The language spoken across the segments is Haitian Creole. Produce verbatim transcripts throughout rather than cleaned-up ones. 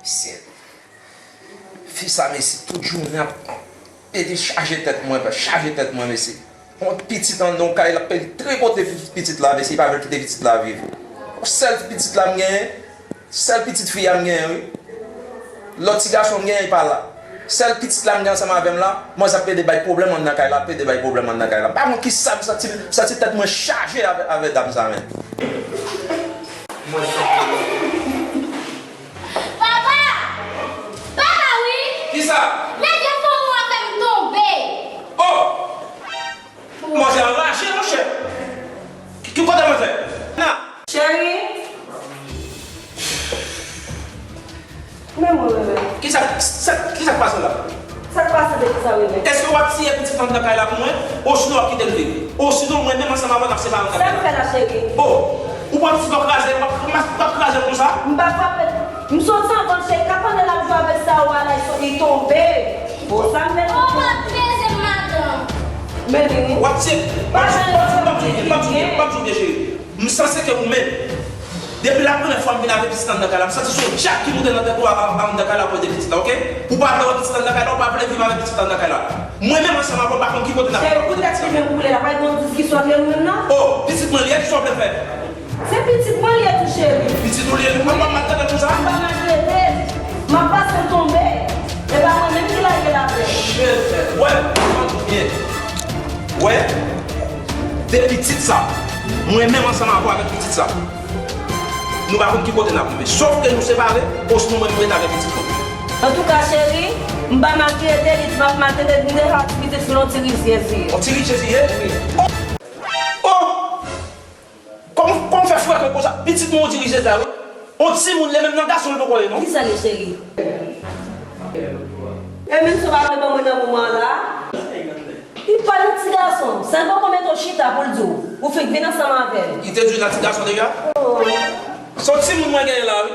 Mesye, fi sa, mesye, tout jounen ap pede chaje tèt mwen, chaje tèt mwen, mesye. Yon pitit anndan yon kay, l ap pede tripote pitit la, mesye, li pa vle kite pitit la viv. Yon sèl pitit la m genyen, sèl pitit fi a m genyen, wi. Lòt ti gason m genyen, li pa la. Sèl pitit la m gen ansanm avè m la, manzè ap pede bay pwoblèm anndan kay la, ap pede bay pwoblèm anndan kay la. M pa konn kisa m santi, m santi tèt mwen chaje avè, avè dam sa menm. Papa! Papa wi! Kisa? Nèg yo fè yon afè m tonbe! Oh! Manzè anraje, monchè. Ki, ki kote manzè? Na. Cheri. Men mwen, bebe. Kisa, sa, kisa k pase la? Sa k pase de kisa, bebe? Èske w ap tiye pitit anndan kay la pou mwen? Osinon w ap kite l viv? Osinon mwen menm ansanm avè w n ap separe anndan kay la? Sa m fè la, cheri? Oh, ou pran pitit w ap kraze l, w ap, w ap kraze l konsa? M pa frape l. M sot anvan l, cheri, ka pandan l ap jwe avèk sa, ou ala, li tonbe. Bon, sa m fè. Oh, w ap peze m, madanm. Men li wi. W ap tiye. Ban m di w byen, ban m di w byen, cheri. M sanse ke ou menm, depi la premyè fwa m vin avèk pitit anndan kay la, m santi se yon djab ki moute nan tèt ou a, a, anndan kay la pou ede pitit la, oke? Ou pa vle wè pitit anndan kay la, ou pa vle viv avèk pitit anndan kay la. Mwen menm ansanm avè w, m pa konn ki kote n ap pran pou ede pitit la. Cheri, poutèt ki menm koulè la, pa gen yon dis ki sòt lè nou menm nan? Oh, pitit mwen li ye ki sòt lè fè. Se pitit mwen li ye tou, cheri. Pitit ou li ye, mwen pa mal tande tout sa. M pa maltrete l. M ap pase l tonbe. E pa mwen menm ki lage l atè. Cheri, wè, ban m di w byen. Wè, de pitit sa, mwen menm ansanm avè w avèk pitit sa, nou pa konn ki kote n ap rive. Sòf ke nou separe, osinon mwen m rete avèk pitit mwen. Antouka, cheri, m pa maltrete li, m ap maltrete li, m deja ti pitit sou yon ti rizyèz li ye. Yon ti rizyèz li ye? Wi. Oh! Oh! Kòman, kòman w fè frekan konsa? Pitit mwen yon ti rizyèz la, wi. Yon timoun li ye, menm nan gason li poko ye, non. Kisa l ye, cheri? E menm si w pa vle ban mwen nan moman an la. Li pa yon ti gason. Sa l poko mete w chita pou l di w, ou fenk vin ansanm avè l. Li te di w nan ti gason deja? Oh. Se yon timoun mwen genyen la, wi.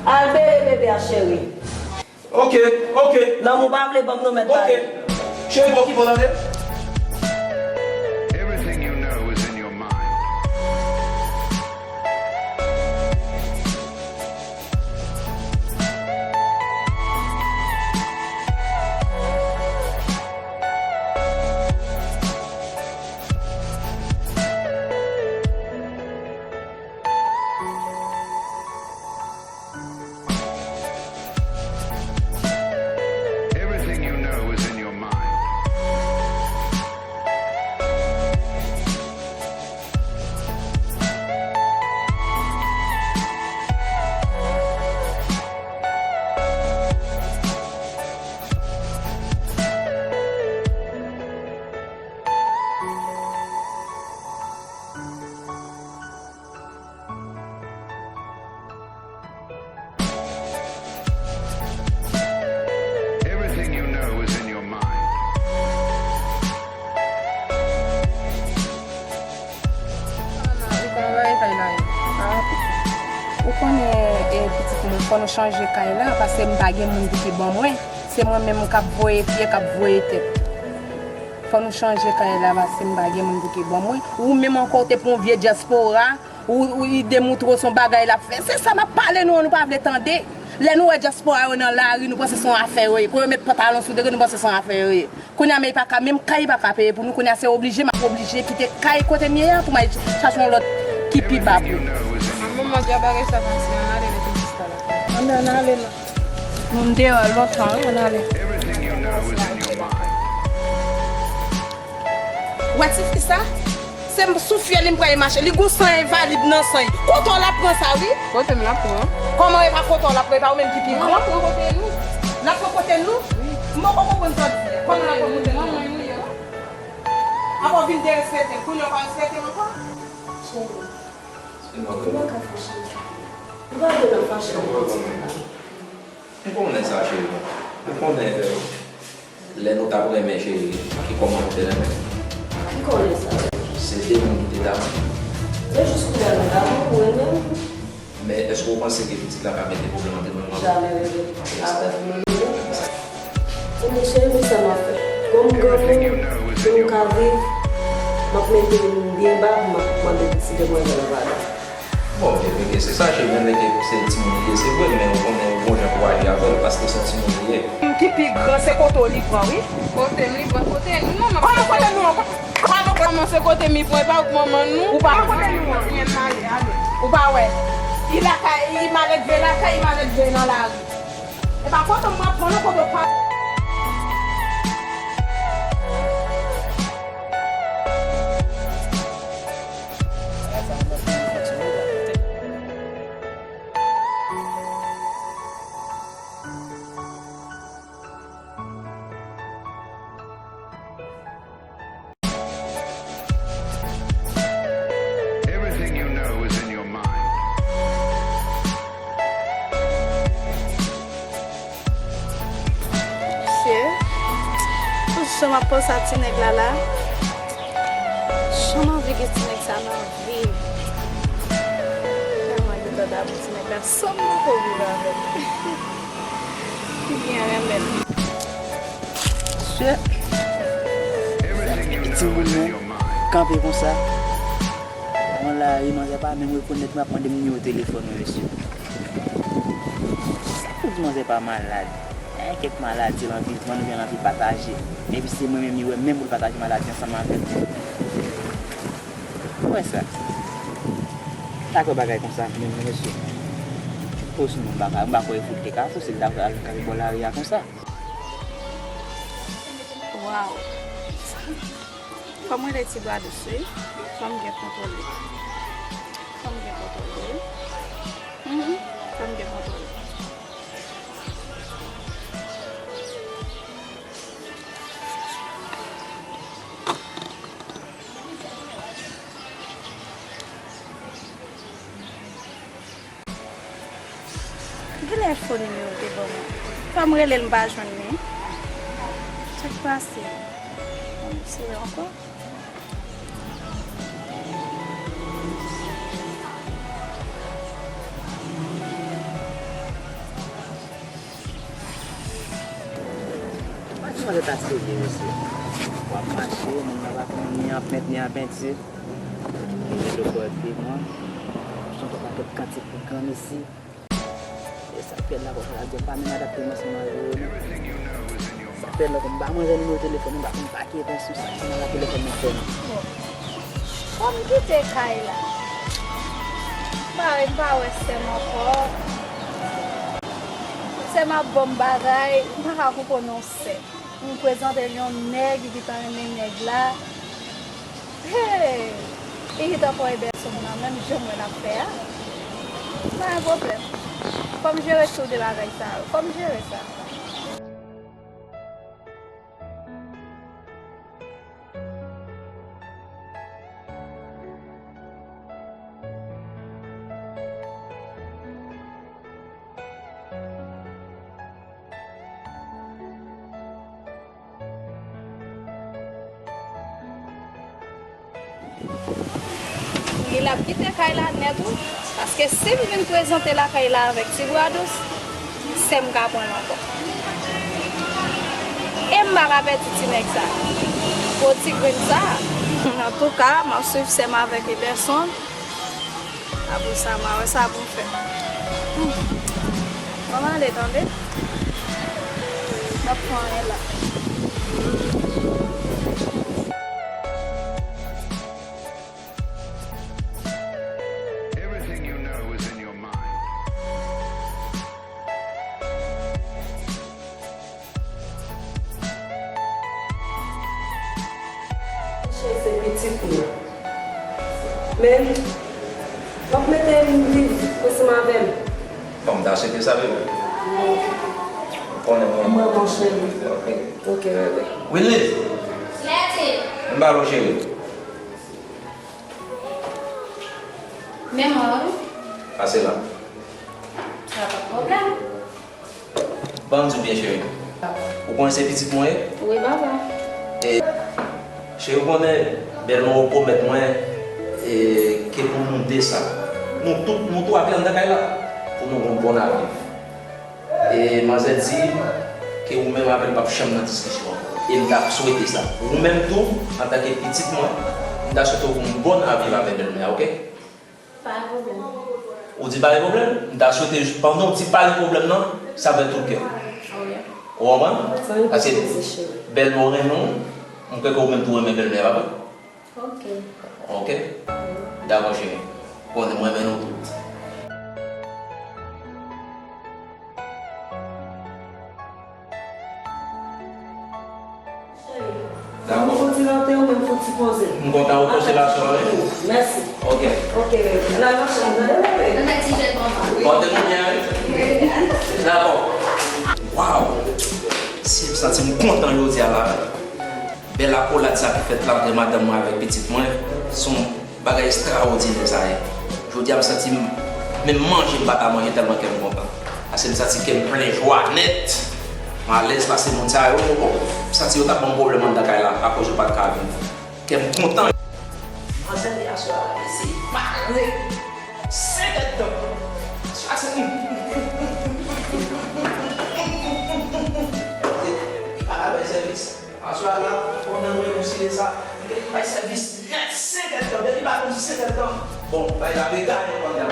Al bere bebe a, cheri. Oke, oke. Lanmou pa vle ban m non, mèt pale. Oke. Cheri, bon, ki bon, tande. Everything you know is in your mind. Everything you know is in your mind. Everything you know is in your mind. Ou konnen, e, pitit mwen, fò nou chanje kay la, paske m pa gen moun pou ki ban mwen. Se mwen menm k ap voye pye, k ap voye tèt. Fò nou chanje kay la, paske m pa gen moun pou ki ban mwen. Ou menm ankò, ou te pran yon vye dyaspora. Ou, ou, li demoutre w se yon bagay l ap fè. Se sa m ap pale nou an, nou pa vle tande. Lè nou wè dyaspora yo nan lari, nou panse se yon afè yo ye. Kou yo met pantalon sou de, nou panse se yon afè yo ye. Kounye a, men li pa ka, menm kay li pa ka peye pou nou. Kounye a, se oblije, m ap oblije kite kay kote m ye a pou m al chache yon lòt ki pi ba pou nou. Manman, di a bagay sa pase, ann ale, mete jis la. Ann ale, ann ale, non. Nou deyò lontan, wi, ann ale. Wè tifi sa? Se m sou fyèl li m pral mache. Li gon san envalid nan san l. Kote w l ap pran sa, wi. Kote m l ap pran? Kòman e pa kote w l ap pran? E pa ou menm ki pi gran? L ap pran kote nou. L ap pran kote nou? Wi. M poko konprann sa w di a. Kòman l ap pran kote nou? Manman nou ye. Apa w vin derespekte m. Kounye a w pa respekte m ankò? Cheri, ou pa ka fache. Ou pa vle nan fache ak pitit la. M konnen sa, cheri. M konnen, euh, lè nou t ap renmen, cheri, ki kòman nou te renmen. M konnen sa. Se de moun ki te t ap. Se jis kounye a nou damou, ou renmen m. Men èske w panse ke pitit la ka mete pwoblèm ant nou menm avè w? Jamè, bebe. Avèk nou menm. Ebyen, cheri, men sa m ap fè. Kòm granmoun, pou nou ka viv, m ap mete m byen ba, m ap mande ti demwazèl anba la. Bon, Bebe, se sa, Cheri, menm lè ke se timoun li ye, se vre, men ou konnen ou gon jan pou aji avè l, paske se yon timoun li ye. Moun ki pi gran, se kote w li pran, wi. Kote m li pran, kote nou, manman? Kote nou ankò? Manman, se kote m li pran, e pa ou k manman nou. Ou pa kote nou an. Ou pa wè. Li lakay, li maledve lakay, li maledve nan lari. E pa kote m pran non, kote w pa. Everything you know is in your mind. Mesye, pou jan m ap panse a ti nèg la la, jan m anvi gen ti nèg sa nan vi m. Tèlman gentan damou ti nèg la, san m poko viv avè l. Li byen renmen m. Shit. Sa fè timoun nan kanpe konsa. Mwen la, e manzè pa menm rekonèt mwen, ap mande m nimewo telefòn mwen, mesye. Sa pou di manzè pa malad? Gen kèk maladi l anvi vann oubyen l anvi pataje. Epi se mwen menm li wè menm pou l pataje maladi ansanm avè m. Ou wè sa? Ta kwè bagay konsa menm non, mesye. Poz nou bagay, m pa kwè e fout te ka fou si l ta al kanpe bò lari a konsa. Waw. Fò m rele ti bwa dous wi. Fò m gen kontwòl li. Fò m gen kontwòl li wi. Mhm. Fò m gen kontwòl li. Genlè e fo nimewo w te ban mwen. Fò m rele l, m pa jwenn li. Sa k pase? Fò m eseye ankò. Mache mwen ta serye, mesye. W ap mache, moun nan pa konnen ni an pent, ni an penti. Li gen de kò de mwen. Son pakèt kantik pou granmesi. E sa k fè la, konsa la, di pa menm adapte m ansanm avè yo, non. Sa k fè la, m ba manzè nimewo telefòn, m pa konn pa ki etansyon sa, sa nan la telefòn nan fè, non. Fò m kite kay la. M pa, m pa wè sè m ankò. Sè m ap ban m bagay, m pa ka konprann yon sè. M prezante l yon nèg, li gentan renmen nèg la. Hey! Li gentan pran Eberson nan, menm jan mwen l ap fè a. Pa gen pwoblèm. Fò m jere tou de bagay sa yo. Fò m jere sa. Li l ap kite kay la nèt wi, paske si m vin prezante lakay la avèk ti bwa dous, sè m ka pran l ankò. E m pa ka pèdi ti nèg sa. Gwo ti grenn sa. Antouka, m ap swiv sè m avèk Eberson. Apre sa, m a wè sa pou m fè. Hmm. Ban m ale, tande. M ap fè anyen la. Everything you know is in your mind. Cheri, se pitit mwen. Men, w ap mete m viv ansanm avè l. Bon, m ta swete sa, bebe. Ou konnen mwen. Mwen, mon cheri. Ok. Ok, bebe. Willy! Vin ba nou, cheri. Men mwen, wi. Pase la. Pa gen pwoblèm. Ban m di w byen, cheri. Ou konnen se pitit mwen ye? Wi, papa. E, cheri, ou konnen bèlmè w pwomèt mwen, e, ke pou nou de sa, nou tout, nou twa ki anndan kay la, pou nou gon bon avi. E manzè di ke ou menm avè l p ap janm nan diskisyon ankò. E m t ap swete sa. Ou menm tou, antanke pitit mwen, m ta swete w gon bon avi avè bèlmè a, oke? Pa gen pwoblèm. Ou di pa gen pwoblèm? M ta swete pandan w di pa gen pwoblèm nan, sa fè tout kè w. Ou konprann? Paske bèl mwen renmen w, m kwè ke ou menm tou renmen bèlmè a, pa vre? Ok. Ok? Dakò, cheri. Konnen m renmen nou tout. Dakò. Mwen fouti lante, ou menm fouti poze. M kontan pou konsolasyon an, wi. Mèsi. Ok. Ok, la machann, tande, bebe. Pote nou byen, wi. Dakò. Waw! Si m santi m kontan jodi a la. Bèl akolad sa ki fèt la antre madanm mwen avèk pitit mwen, se yon bagay estrawòdinè sa ye. Jodi a m santi m, menm manje m pa ta manje tèlman kè m kontan. Paske m santi kè m plen jwa nèt. M alèz paske moun sa yo, bon, m santi yo t ap ban m pwoblèm anndan kay la akoz yo pa t ka vin. Kè m kontan. Manzè li aswè a la, mesye, pare. Senkant tan. Aswè a se, li pa ka bay sèvis. Aswè a la, fò nan mwen konsidere sa. Li bay sèvis nèt senkant tan. Depi pa konn senkant tan. Bon, bay la regade pandan.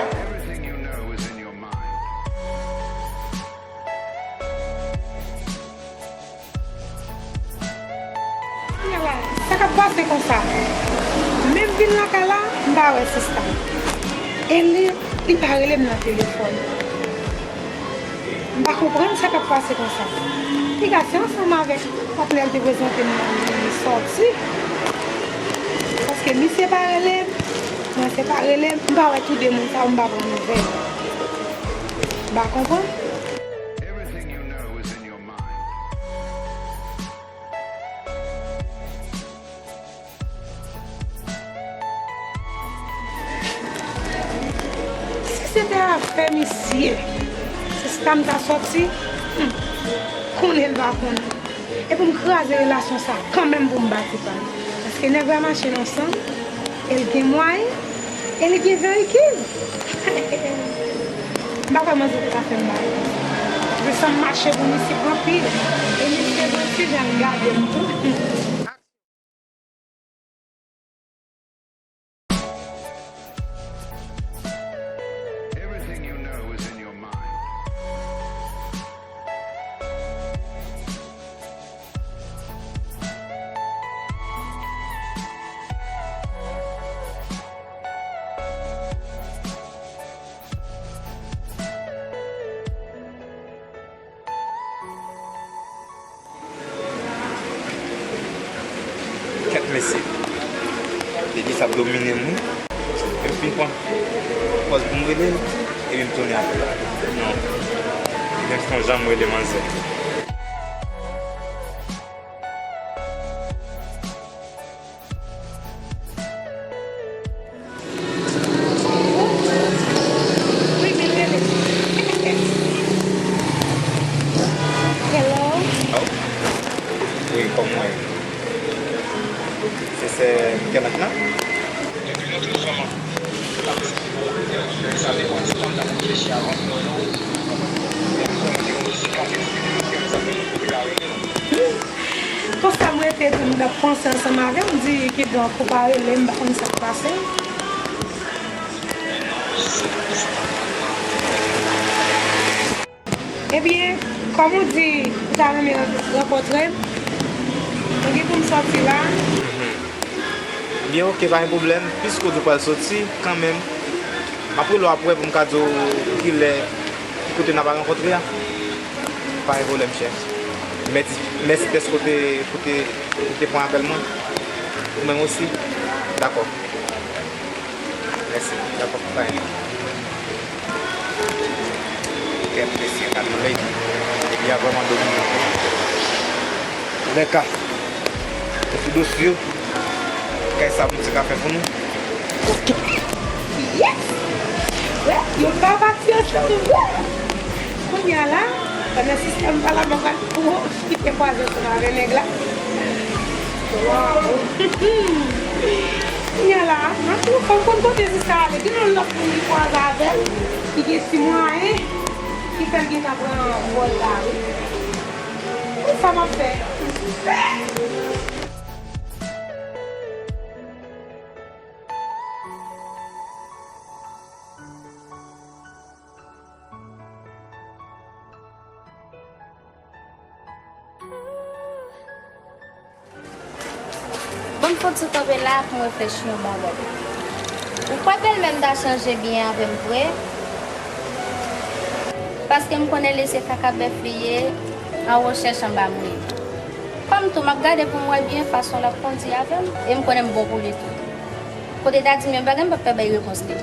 Kounye a la, sa k ap pase konsa? Menm vin lakay la, m pa wè sista. E li, li pa rele m nan telefòn. M pa konprann sa k ap pase konsa. Piga se ansanm avèk patnè l te prezante m nan li sòti. Paske misye pa rele m, mwen se pa rele m, m pa wè tou de moun sa yo, m pa pran nouvèl. M pa konprann. Si se te afè misye, sista m ta sòti, hmm, konnen l pa konnen. E pou m kraze relasyon sa kanmenm pou m bati pa m. Paske nèg la mache nan san m, e l gen mwayen, e l gen veyikil. M pa kwè manzè te ka fè m bagay konsa. Desanm mache pou misye anpil. E misye gen ti jan l gade m tou. Kèt mesye. Depi sa ap domine m wi. Epi m pran pòz pou m rele l, epi m tounen apre l. Non. Li menm se yon jan m rele manzè. Wi, men rele. Hello? Alo? Wi, kòman w ye? Se sè Michel-Ange lan? Konsa m rete epi m t ap panse ansanm avè w, m di kidonk ou pa rele m, m pa konn sa k pase. Ebyen, kòm ou di ou ta renmen rankontre m, m gen pou m sòti la. Byen, oke, pa gen pwoblèm. Piske w di w pral sòti kanmenm, m ap rele w apre pou m ka di w kilè, ki kote n ap rankontre a. Pa gen pwoblèm, chè. Mèsi, mèsi dèske w te, w te, w te pran apèl mwen. Ou menm osi. Dakò. Mèsi. Dakò. Bye. Kèt mesye, gade yon lady. Nèg la vrèman dominan. Lè ka. Yo sou dosye yo. Kay sa boutik a fè pou nou. Yes! Wè, yo pa pati ansanm vre. Kounye a la, pandan sistèm pa la, mwen pral kite kwaze ansanm avè nèg la. Waw! Kounye a la, nan tou, fò m konn kote sista ale. Gen yon lòt moun ki kwaze avè l, ki gen ti mwayen, ki fè l gentan pran vòl la, wi. Konsa m ap fè. Fouti kanpe la pou m reflechi yon bon bout. Ou kwè bèlmè m ta chanje byen avè m vre? Paske m konnen li se kaka bèf li ye, an rechèch anba mouye. Kòm tou, m ap gade pou m wè byen fason l ap kondi avè m, e m konnen m bon pou li tou. Kote ta di m yon bagay, m p ap pè bay repons li.